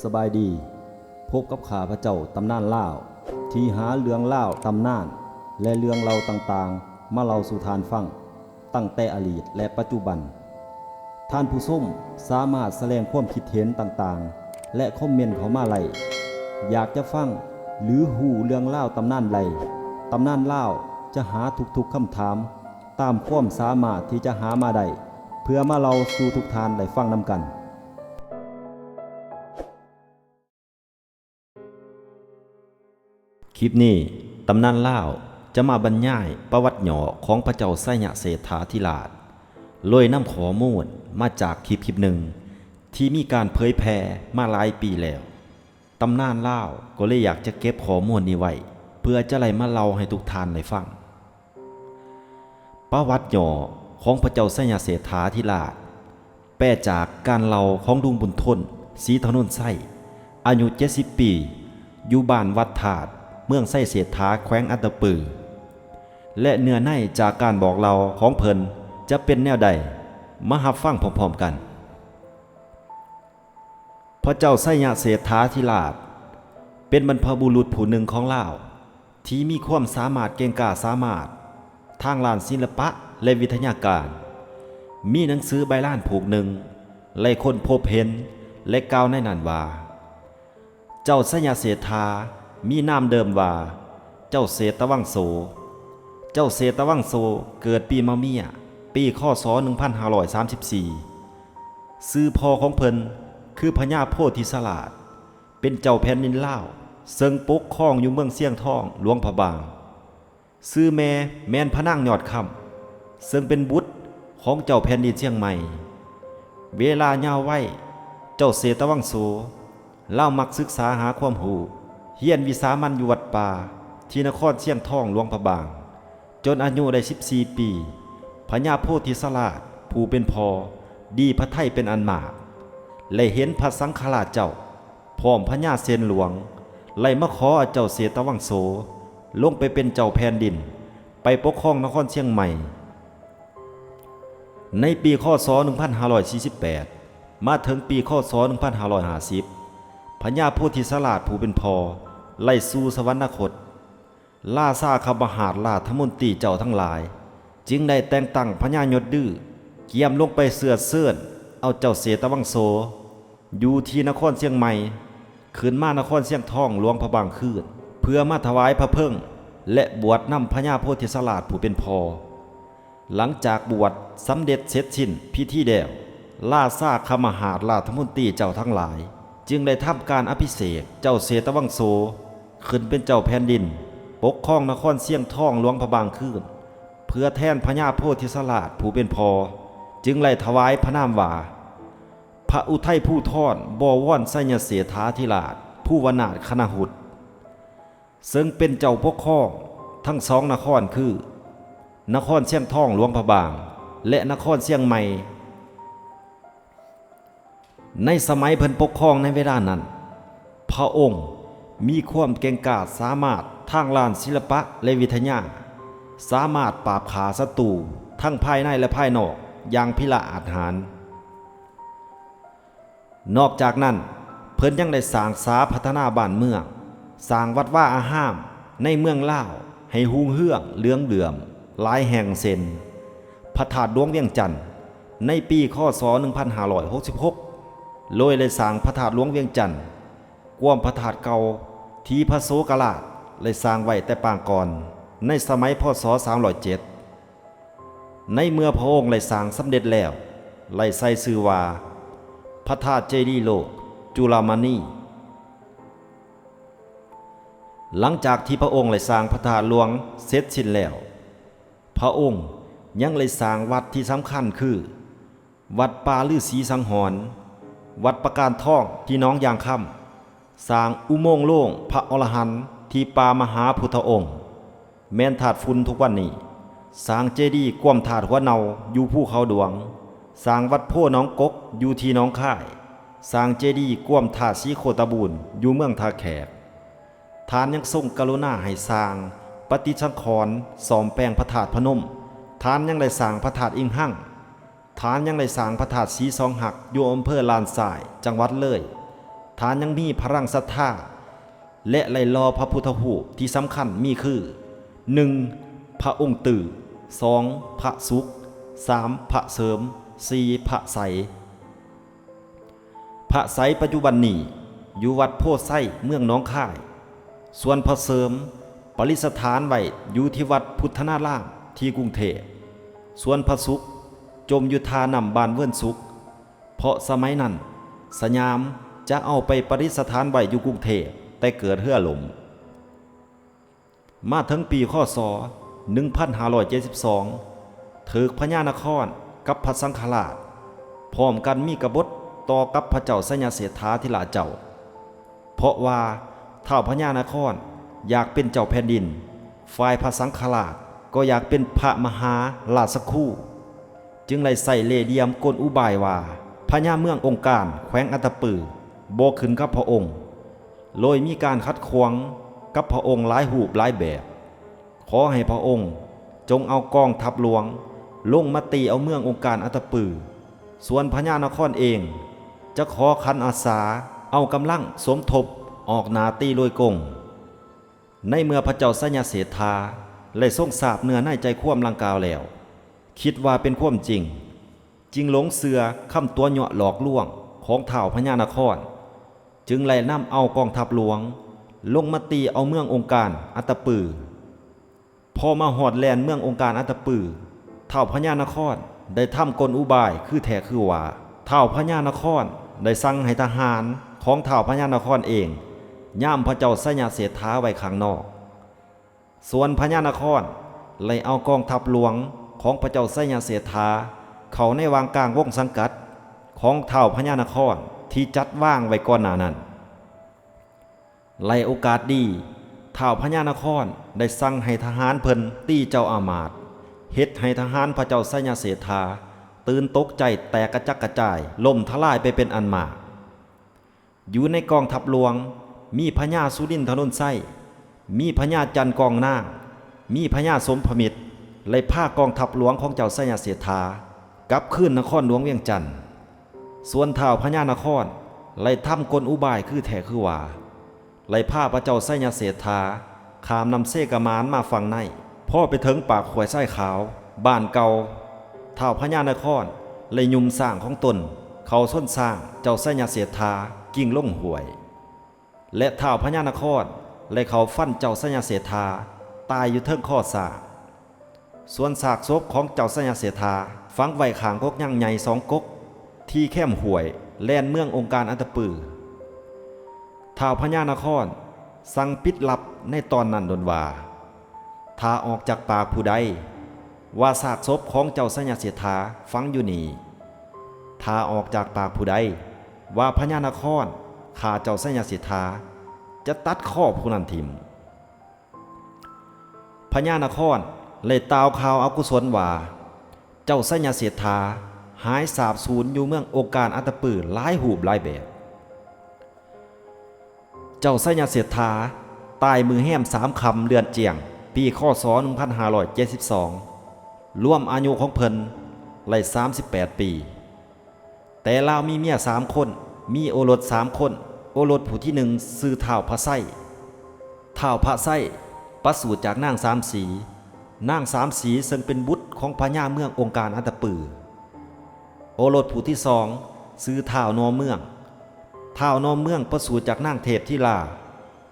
ສະບາຍດີ, ພົບກັບຂ້າພະເຈົ້າຕຳນານລາວ ທີ່ຫາເລື່ອງລາວຕຳນານ ແລະ ເລື່ອງເລົ່າຕ່າງໆ ມາເລົ່າສູ່ທ່ານຟັງ ຕັ້ງແຕ່ອະດີດ ແລະ ປັດຈຸບັນ. ທ່ານຜູ້ຊົມສາມາດສະແດງຄວາມຄິດເຫັນຕ່າງໆ ແລະ ຄອມເມັນເຂົ້າມາໄດ້. ຢາກຈະຟັງ ຫຼື ຮູ້ເລື່ອງລາວຕຳນານໃດ, ຕຳນານລາວຈະຫາທຸກໆຄຳຖາມ ຕາມຄວາມສາມາດທີ່ຈະຫາມາໄດ້ ເພື່ອມາເລົ່າສູ່ທຸກທ່ານໄດ້ຟັງນຳກັນ. ຄລິບນີ້, ຕຳນານລາວຈະມາບັນຍາຍປະຫວັດຫຍໍ້ຂອງພະເຈົ້າໄຊຍະເສດຖາທິລາດ, ໂດຍນຳຂໍ້ມູນມາຈາກຄລິບຄລິບໜຶ່ງ ທີ່ມີການເຜີຍແຜ່ມາຫຼາຍປີແລ້ວ. ຕຳນານລາວກໍເລີຍຢາກຈະເກັບຂໍ້ມູນນີ້ໄວ້ ເພື່ອຈະໄດ້ມາເລົ່າໃຫ້ທຸກທ່ານໄດ້ຟັງ. ປະຫວັດຫຍໍ້ຂອງພະເຈົ້າໄຊຍະເສດຖາທິລາດ ແປຈາກການເລົ່າຂອງລຸງບຸນທົນ ສີຖະໜົນໄຊ, ອາຍຸເຈັດສິບປີ, ຢູ່ບ້ານວັດທາດ, ເມືອງໄຊເສດຖາ, ແຂວງອັດຕະປື ແລະ ເນື້ອໃນຈາກການບອກເລົ່າຂອງເພິ່ນຈະເປັນແນວໃດ, ມາຮັບຟັງພ້ອມໆກັນ. ພະເຈົ້າໄຊຍະເສດຖາທິລາດ ເປັນບັນພະບຸລຸດຜູ້ໜຶ່ງຂອງລາວ ທີ່ມີຄວາມສາມາດເກັ່ງກ້າສາມາດທາງດ້ານສິລະປະ ແລະ ວິທະຍາການ. ມີໜັງສືໃບລານຜູກໜຶ່ງໄດ້ຄົ້ນພົບເຫັນ ແລະ ກ່າວໃນນັ້ນວ່າ ເຈົ້າໄຊຍະເສດຖາມີນາມເດີມວ່າ ເຈົ້າເສດຕະວັງໂສ. ເຈົ້າເສດຕະວັງໂສເກີດປີມະເມຍ, ປີ ຄ.ສ. ໜຶ່ງພັນຫ້າຮ້ອຍສາມສິບສີ່. ຊື່ພໍ່ຂອງເພິ່ນຄືພະຍາໂພທິສະຫຼາດ, ເປັນເຈົ້າແຜ່ນດິນລາວ ເຊິ່ງປົກຄອງຢູ່ເມືອງຊຽງທອງ ຫຼວງພະບາງ. ຊື່ແມ່ແມ່ນພະນາງຍອດຄຳ ເຊິ່ງເປັນບຸດຂອງເຈົ້າແຜ່ນດິນຊຽງໃໝ່. ເວລາເຍົາໄວ, ເຈົ້າເສດຕະວັງໂສ ລາວມັກສຶກສາຫາຄວາມຮູ້, ຮຽນວິສາມັນຢູ່ວັດປ່າ ທີ່ນະຄອນຊຽງທອງ ຫຼວງພະບາງ. ຈົນອາຍຸໄດ້ສິບສີ່ປີ, ພະຍາໂພທິສະຫຼາດຜູ້ເປັນພໍ່ ດີພະໄທເປັນອັນມາກ ແລະ ເຫັນພະສັງຄະລາດເຈົ້າ ພ້ອມພະຍາເຊນຫຼວງ ໄດ້ມາຂໍເອົາເຈົ້າເສດຕະວັງໂສ ລົງໄປເປັນເຈົ້າແຜ່ນດິນ ໄປປົກຄອງນະຄອນຊຽງໃໝ່. ໃນປີ ຄ.ສ. ໜຶ່ງພັນຫ້າຮ້ອຍສີ່ສິບແປດ ມາເຖິງປີ ຄ.ສ. ໜຶ່ງພັນຫ້າຮ້ອຍຫ້າສິບ ພະຍາໂພທິສະຫຼາດຜູ້ເປັນພໍ່ ໄດ້ສູ່ສະຫວັນນະຄົດ. ລາຊາຄະມະຫາດລາຊະມົນຕີເຈົ້າທັງຫຼາຍ ຈຶ່ງໄດ້ແຕ່ງຕັ້ງພະຍາຍົດດື້ ກຽມລົງໄປເຊື້ອເຊີນເອົາເຈົ້າເສດຕະວັງໂສ ຢູ່ທີ່ນະຄອນຊຽງໃໝ່ ຂຶ້ນມານະຄອນຊຽງທອງ ຫຼວງພະບາງຄືນ ເພື່ອມາຖວາຍພະເພີງ ແລະ ບວດນຳພະຍາໂພທິສະຫຼາດຜູ້ເປັນພໍ່. ຫຼັງຈາກບວດສຳເລັດເສັດສິ້ນພິທີແລ້ວ, ລາຊາຄະມະຫາດລາຊະມົນຕີເຈົ້າທັງຫຼາຍ ຈຶ່ງໄດ້ທຳການອະພິເສກເຈົ້າເສດຕະວັງໂສ ຂຶ້ນເປັນເຈົ້າແຜ່ນດິນ ປົກຄອງນະຄອນຊຽງທອງ ຫຼວງພະບາງຄືນ ເພື່ອແທນພະຍາໂພທິສະຫຼາດຜູ້ເປັນພໍ່. ຈຶ່ງໄດ້ຖວາຍພະນາມວ່າ ພະອຸໄທພູທອນ ບໍວອນ ໄຊຍະເສດຖາທິລາດ ພູວະນາດຄະນະຫຸດ ເຊິ່ງເປັນເຈົ້າປົກຄອງທັງສອງນະຄອນຄື ນະຄອນຊຽງທອງ ຫຼວງພະບາງ ແລະ ນະຄອນຊຽງໃໝ່. ໃນສະໄໝເພິ່ນປົກຄອງໃນເວລານັ້ນ, ພະອົງມີຄວາມເກັ່ງກ້າສາມາດທາງດ້ານສິລະປະ ແລະ ວິທະຍາ, ສາມາດປາບຂ້າສັດຕູທັງພາຍໃນ ແລະ ພາຍນອກຢ່າງພິລະອາດຫານ. ນອກຈາກນັ້ນ, ເພິ່ນຍັງໄດ້ສ້າງສາພັດທະນາບ້ານເມືອງ, ສ້າງວັດວາອາຮາມໃນເມືອງລາວໃຫ້ຮຸ່ງເຮືອງເຫຼືອງເຫຼື້ອມຫຼາຍແຫ່ງ ເຊັ່ນ ພະທາດຫຼວງວຽງຈັນ ໃນປີ ຄ.ສ. ໜຶ່ງພັນຫ້າຮ້ອຍຫົກສິບຫົກ ໂດຍໄດ້ສ້າງພະທາດຫຼວງວຽງຈັນ ກວມພະທາດເກົ່າທີ່ພະໂສກະລາດໄດ້ສ້າງໄວ້ແຕ່ປາງກ່ອນ ໃນສະໄໝ ພ.ສ. ສາມຮ້ອຍເຈັດ. ໃນເມື່ອພະອົງໄດ້ສ້າງສຳເລັດແລ້ວ, ໄດ້ໃສ່ຊື່ວ່າ ພະທາດເຈດີໂລກຈຸລາມະນີ. ຫຼັງຈາກທີ່ພະອົງໄດ້ສ້າງພະທາດຫຼວງເສັດສິ້ນແລ້ວ, ພະອົງຍັງໄດ້ສ້າງວັດທີ່ສຳຄັນຄື ວັດປ່າລືສີສັງຫອນ, ວັດປະການທອງທີ່ໜອງຢາງຄຳ, ສ້າງອຸໂມງໂລງພະອໍລະຫັນທີ່ປ່າມະຫາພຸດທະອົງ ແມ່ນທາດຝຸ່ນທຸກວັນນີ້, ສ້າງເຈດີກວມທາດຫົວເນົ່າຢູ່ພູເຂົາດວງ, ສ້າງວັດໂພໜອງກົກຢູ່ທີ່ໜອງຄາຍ, ສ້າງເຈດີກວມທາດສີໂຄດຕະບູນຢູ່ເມືອງທ່າແຂກ. ທ່ານຍັງຊົງກະລຸນາໃຫ້ສ້າງປະຕິສັງຂອນ ສ້ອມແປງພະທາດພະນົມ. ທ່ານຍັງໄດ້ສ້າງພະທາດອີງຮັງ. ທ່ານຍັງໄດ້ສ້າງພະທາດສີສອງຮັກຢູ່ອຳເພີລ້ານຊາຍ ຈັງຫວັດເລີຍ. ທ່ານຍັງມີພະລັງສັດທາ ແລະ ໄລ່ຫຼໍ່ພະພຸດທະຮູບທີ່ສຳຄັນມີຄື ໜຶ່ງ ພະອົງຕື້, ສອງ ພະສຸກ, ສາມ ພະເສີມ, ສີ່ ພະໄສ. ພະໄສປັດຈຸບັນນີ້ຢູ່ວັດໂພໄຊ ເມືອງໜອງຄາຍ, ສ່ວນພະເສີມປະດິດສະຖານໄວ້ຢູ່ທີ່ວັດພຸດທະນາລາມທີ່ກຸງເທບ, ສ່ວນພະສຸກຈົມຢູ່ທ່ານ້ຳບ້ານເວີນສຸກ, ເພາະສະໄໝນັ້ນສະຫຍາມຈະເອົາໄປປະດິດສະຖານໄວ້ຢູ່ກຸງເທບ ແຕ່ເກີດເຮືອລົ້ມ. ມາເຖິງປີ ຄ.ສ. ໜຶ່ງພັນຫ້າຮ້ອຍເຈັດສິບສອງ ຖືກພະຍານະຄອນກັບພະສັງຄະລາດ ພ້ອມກັນມີກະບົດຕໍ່ກັບພະເຈົ້າໄຊຍະເສດຖາທິລາດເຈົ້າ. ເພາະວ່າທ້າວພະຍານະຄອນຢາກເປັນເຈົ້າແຜ່ນດິນ, ຝ່າຍພະສັງຄະລາດກໍຢາກເປັນພະມະຫາລາຊະຄູ, ຈຶ່ງໄດ້ໃຊ້ເລ່ຫຼ່ຽມກົນອຸບາຍວ່າ ພະຍາເມືອງອົງການແຂວງອັດຕະປືບໍ່ຂຶ້ນກັບພະອົງ, ໂດຍມີການຂັດຂວາງກັບພະອົງຫຼາຍຮູບຫຼາຍແບບ. ຂໍໃຫ້ພະອົງຈົ່ງເອົາກອງທັບຫຼວງລົງມາຕີເອົາເມືອງອົງການອັດຕະປື, ສ່ວນພະຍານະຄອນເອງຈະຂໍຂັນອາສາເອົາກຳລັງສົມທົບອອກໜ້າຕີໂດຍກົງ. ໃນເມື່ອພະເຈົ້າໄຊຍະເສດຖາໄດ້ຊົງຊາບເນື້ອໃນໃຈຄວາມດັ່ງກ່າວແລ້ວ, ຄິດວ່າເປັນຄວາມຈິງ, ຈຶ່ງຫຼົງເຊື່ອຄຳຕົວະຍົວະຫຼອກລວງຂອງທ້າວພະຍານະຄອນ, ຈຶ່ງໄດ້ນຳເອົາກອງທັບຫຼວງລົງມາຕີເອົາເມືອງອົງການອັດຕະປື. ພໍມາຮອດແດນເມືອງອົງການອັດຕະປື, ທ້າວພະຍານະຄອນໄດ້ທຳກົນອຸບາຍຄືແທ້ຄືວ່າ. ທ້າວພະຍານະຄອນໄດ້ສັ່ງໃຫ້ທະຫານຂອງທ້າວພະຍານະຄອນເອງ ຍາມພະເຈົ້າໄຊຍະເສດຖາໄວ້ຂ້າງນອກ. ສ່ວນພະຍານະຄອນໄດ້ເອົາກອງທັບຫຼວງຂອງພະເຈົ້າໄຊຍະເສດຖາເຂົ້າໃນຫວ່າງກາງວົງສັງກັດຂອງທ້າວພະຍານະຄອນທີ່ຈັດວາງໄວ້ກ່ອນໜ້ານັ້ນ. ໄດ້ໂອກາດດີ, ທ້າວພະຍານະຄອນໄດ້ສັ່ງໃຫ້ທະຫານເພິ່ນຕີເຈົ້າອາມາດ, ເຮັດໃຫ້ທະຫານພະເຈົ້າໄຊຍະເສດຖາຕື່ນຕົກໃຈແຕກກະຈັດກະຈາຍ, ລົ້ມທະລາຍໄປເປັນອັນມາກ. ຢູ່ໃນກອງທັບຫຼວງມີພະຍາສຸລິນທະນົນໄຊ, ມີພະຍາຈັນກອງນາງ, ມີພະຍາສົມພະມິດ, ໄດ້ພາກອງທັບຫຼວງຂອງເຈົ້າໄຊຍະເສດຖາກັບຄືນນະຄອນຫຼວງວຽງຈັນ. ສ່ວນທ້າວພະຍານະຄອນໄດ້ທຳກົນອຸບາຍຄືແທ້ຄືວ່າ, ໄດ້ພາເຈົ້າໄຊຍະເສດຖາຂ້າມນ້ຳເຊກະໝານມາຝັ່ງໃນ. ພໍໄປເຖິງປາກຫ້ວຍຊາຍຂາວ, ບ້ານເກົ່າ, ທ້າວພະຍານະຄອນໄດ້ຫຍຸ່ມຊ້າງຂອງຕົນເຂົ້າຊົນຊ້າງເຈົ້າໄຊຍະເສດຖາກິ່ງລົງຫ້ວຍ ແລະ ທ້າວພະຍານະຄອນໄດ້ເຂົ້າຟັນເຈົ້າໄຊຍະເສດຖາຕາຍຢູ່ເທິງຄໍຊ້າງ. ສ່ວນຊາກສົບຂອງເຈົ້າໄຊຍະເສດຖາຝັງໄວ້ຂ້າງກົກຍາງໃຫຍ່ສອງກົກທີ່ແຄມຫ້ວຍແດນເມືອງອົງການອັດຕະປື. ທ້າວພະຍານະຄອນສັ່ງປິດລັບໃນຕອນນັ້ນດົນວ່າ, ຖ້າອອກຈາກປາກຜູ້ໃດວ່າຊາກສົບຂອງເຈົ້າໄຊຍະເສດຖາຝັງຢູ່ນີ້, ຖ້າອອກຈາກປາກຜູ້ໃດວ່າພະຍານະຄອນຂ້າເຈົ້າໄຊຍະເສດຖາ, ຈະຕັດຄໍຜູ້ນັ້ນຖິ້ມ. ພະຍານະຄອນໄດ້ກ່າວຂ່າວອະກຸສົນວ່າ ເຈົ້າໄຊຍະເສດຖາຫາຍສາບສູນຢູ່ເມືອງອົງການອັດຕະປືຫຼາຍຮູບຫຼາຍແບບ. ເຈົ້າໄຊຍະເສດຖາຕາຍມື້ແຮມສາມຄ່ຳເດືອນຈຽງ ປີ ຄ.ສ. ໜຶ່ງພັນຫ້າຮ້ອຍເຈັດສິບສອງ, ລວມອາຍຸຂອງເພິ່ນໄດ້ສາມສິບແປດປີ. ແຕ່ລາວມີເມຍສາມຄົນ, ມີໂອລົດສາມຄົນ. ໂອລົດຜູ້ທີໜຶ່ງຊື່ທ້າວພະໄຊ. ທ້າວພະໄຊປະສູດຈາກນາງສາມສີ. ນາງສາມສີເຊິ່ງເປັນບຸດຂອງພະຍາເມືອງອົງການອັດຕະປື. ໂອລົດຜູ້ທີສອງຊື່ທ້າວນໍເມືອງ. ທ້າວນໍເມືອງປະສູດຈາກນາງເທບທິລາ,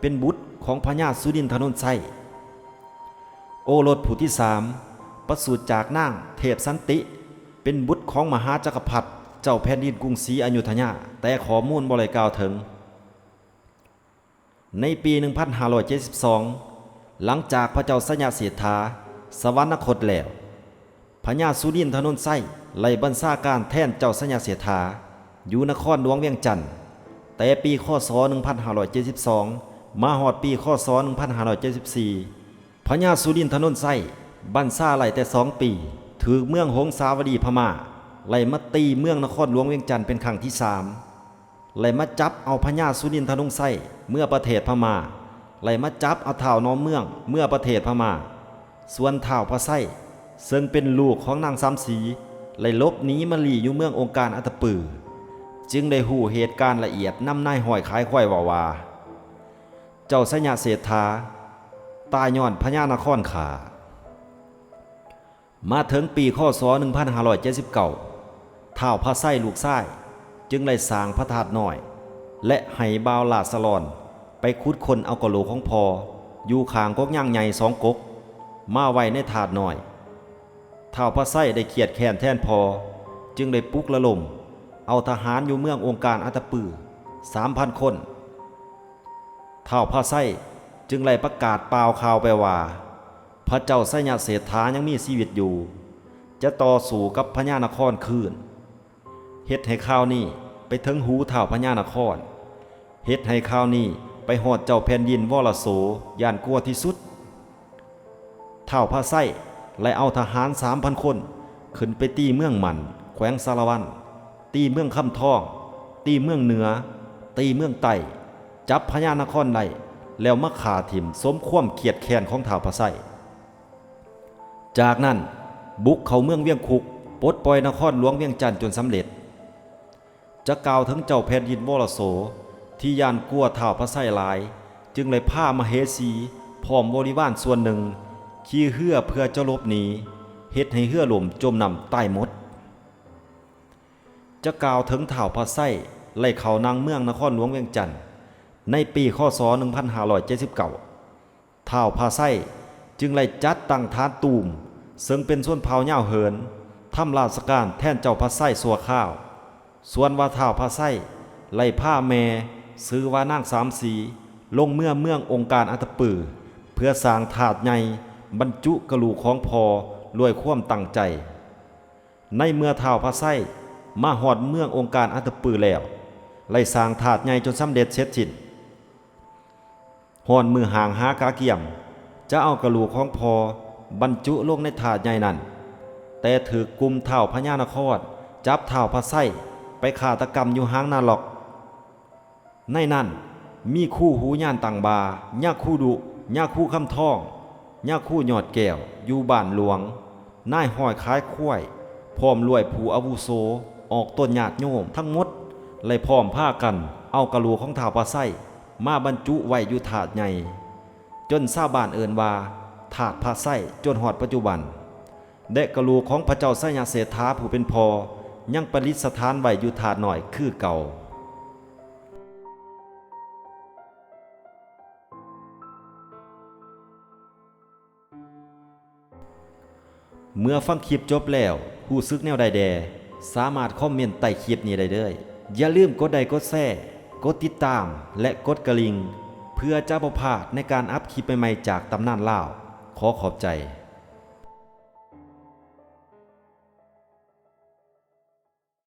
ເປັນບຸດຂອງພະຍາສຸລິນທະນົນໄຊ. ໂອລົດຜູ້ທີສາມປະສູດຈາກນາງເທບສັນຕິ, ເປັນບຸດຂອງມະຫາຈັກກະພັດເຈົ້າແຜ່ນດິນກຸງສີອະຍຸດທະຍາ, ແຕ່ຂໍ້ມູນບໍ່ໄດ້ກ່າວເຖິງ. ໃນປີໜຶ່ງພັນຫ້າຮ້ອຍເຈັດສິບສອງ, ຫຼັງຈາກພະເຈົ້າໄຊຍະເສດຖາສະຫວັນນະຄົດແລ້ວ, ພະຍາສຸລິນທະນົນໄຊໄດ້ບັນຊາການແທນເຈົ້າໄຊຍະເສດຖາຢູ່ນະຄອນຫຼວງວຽງຈັນ. ແຕ່ປີ ຄ.ສ. ໜຶ່ງພັນຫ້າຮ້ອຍເຈັດສິບສອງ ມາຮອດປີ ຄ.ສ. ໜຶ່ງພັນຫ້າຮ້ອຍເຈັດສິບສີ່ ພະຍາສຸລິນທະນົນໄຊບັນຊາໄດ້ແຕ່ສອງປີ, ຖືກເມືອງຫົງສາວະດີພະມ້າໄດ້ມາຕີເມືອງນະຄອນຫຼວງວຽງຈັນເປັນຄັ້ງທີສາມ, ໄດ້ມາຈັບເອົາພະຍາສຸລິນທະນົນໄຊເມືອປະເທດພະມ້າ, ໄດ້ມາຈັບເອົາທ້າວນໍເມືອງເມືອປະເທດພະມ້າ. ສ່ວນທ້າວພະໄຊ ເຊິ່ງເປັນລູກຂອງນາງສາມສີ ໄດ້ຫຼົບໜີມາລີ້ຢູ່ເມືອງອົງການອັດຕະປື. ຈຶ່ງໄດ້ຮູ້ເຫດການລະອຽດນຳນາຍຮ້ອຍຂາຍຄວາຍເວົ້າວ່າ ເຈົ້າໄຊຍະເສດຖາຕາຍຍ້ອນພະຍານະຄອນຂ້າ. ມາເຖິງປີ ຄ.ສ. ໜຶ່ງພັນຫ້າຮ້ອຍເຈັດສິບເກົ້າ ທ້າວພະໄຊລູກຊາຍຈຶ່ງໄດ້ສ້າງພະທາດນ້ອຍ ແລະ ໃຫ້ບ່າວລາດສະລອນໄປຂຸດຄົ້ນເອົາກະໂຫຼກຂອງພໍ່ຢູ່ຂ້າງກົກຍາງໃຫຍ່ສອງກົກ ມາໄວ້ໃນທາດນ້ອຍ. ທ້າວພະໄຊໄດ້ຄຽດແຄ້ນແທນພໍ່ ຈຶ່ງໄດ້ປຸກລະດົມເອົາທະຫານຢູ່ເມືອງອົງການອັດຕະປືສາມພັນຄົນ. ທ້າວພະໄຊຈຶ່ງໄດ້ປະກາດປ່າວຂ່າວໄປວ່າ ພະເຈົ້າໄຊຍະເສດຖາຍັງມີຊີວິດຢູ່ ຈະຕໍ່ສູ້ກັບພະຍານະຄອນຄືນ. ເຮັດໃຫ້ຂ່າວນີ້ໄປເຖິງຫູທ້າວພະຍານະຄອນ, ເຮັດໃຫ້ຂ່າວນີ້ໄປຮອດເຈົ້າແຜ່ນດິນວໍລະໂສຢ້ານກົວທີ່ສຸດ. ທ້າວພະໄຊໄດ້ເອົາທະຫານສາມພັນຄົນ ຂຶ້ນໄປຕີເມືອງໝັ້ນ ແຂວງສາລະວັນ, ຕີເມືອງຄຳທອງ, ຕີເມືອງເໜືອ, ຕີເມືອງໃຕ້, ຈັບພະຍານະຄອນໄດ້ ແລ້ວມາຂ້າຖິ້ມສົມຄວາມຄຽດແຄ້ນຂອງທ້າວພະໄຊ. ຈາກນັ້ນບຸກເຂົ້າເມືອງວຽງຄຸກ, ປົດປ່ອຍນະຄອນຫຼວງວຽງຈັນຈົນສຳເລັດ. ຈະກ່າວເຖິງເຈົ້າແຜ່ນດິນວໍລະໂສ ທີ່ຢ້ານກົວທ້າວພະໄຊຫຼາຍ ຈຶ່ງໄດ້ພາມະເຫສີພ້ອມບໍລິວານສ່ວນໜຶ່ງຂີ່ເຮືອເພື່ອຈະຫຼົບໜີ, ເຮັດໃຫ້ເຮືອລົ້ມຈົມນ້ຳຕາຍໝົດ. ຈະກ່າວເຖິງທ້າວພະໄຊໄດ້ເຂົ້ານາງເມືອງນະຄອນຫຼວງວຽງຈັນ ໃນປີ ຄ.ສ. ໜຶ່ງພັນຫ້າຮ້ອຍເຈັດສິບເກົ້າ. ທ້າວພະໄຊຈຶ່ງໄດ້ຈັດຕັ້ງຖານຕູມ ເຊິ່ງເປັນຊົນເຜົ່າຍາວເຫີນ ທຳລາຊະການແທນເຈົ້າພະໄຊຊົ່ວຄາວ. ສ່ວນວ່າທ້າວພະໄຊໄດ້ພາແມ່ຊື່ວ່ານາງສາມສີ ລົງເມືອເມືອງອົງການອັດຕະປື ເພື່ອສ້າງທາດໃຫຍ່ບັນຈຸກະດູກຂອງພໍ່ດ້ວຍຄວາມຕັ້ງໃຈ. ໃນເມື່ອທ້າວພະໄຊມາຮອດເມືອງອົງການອັດຕະປືແລ້ວ ໄດ້ສ້າງທາດໃຫຍ່ຈົນສຳເລັດເສັດສິ້ນ. ຮອດມື້ຫ້າງຫາກາກຽມຈະເອົາກະດູກຂອງພໍ່ບັນຈຸລົງໃນທາດໃຫຍ່ນັ້ນ, ແຕ່ຖືກກຸ່ມທ້າວພະຍານະຄອນຈັບທ້າວພະໄຊໄປຄາດຕະກຳຢູ່ຫາງນາລັອກ. ໃນນັ້ນມີຄູຫູຍານຕັ້ງບ່າ, ຍາຄູດຸ, ຍາຄູຄຳທອງ, ຍາຄູຍອດແກ້ວຢູ່ບ້ານຫຼວງ, ນາຍຮ້ອຍຂາຍຄວາຍ ພ້ອມດ້ວຍຜູ້ອາວຸໂສອອກຕົນຍາດໂຍມທັງໝົດ ແລະ ພ້ອມພາກັນເອົາກະໂຫຼກຂອງທ້າວພະໄຊມາບັນຈຸໄວ້ຢູ່ທາດໃຫຍ່ ຈົນຊາວບ້ານເອີ້ນວ່າທາດພະໄຊ ຈົນຮອດປັດຈຸບັນ. ແລະ ກະໂຫຼກຂອງພະເຈົ້າໄຊຍະເສດຖາຜູ້ເປັນພໍ່ ຍັງປະດິດສະຖານໄວ້ຢູ່ທາດນ້ອຍຄືເກົ່າ. ເມື່ອຟັງຄລິບຈົບແລ້ວ ຮູ້ສຶກແນວໃດແດ່? ສາມາດຄອມເມັນໃຕ້ຄລິບນີ້ໄດ້ເລີຍ. ຢ່າລືມກົດໄລຄ໌ ກົດແຊ ກົດຕິດຕາມ ແລະ ກົດກະລິ່ງ ເພື່ອຈະບໍ່ພາດໃນການອັບຄລິບໃໝ່ໆຈາກຕຳນານລາວ. ຂໍຂອບໃຈ.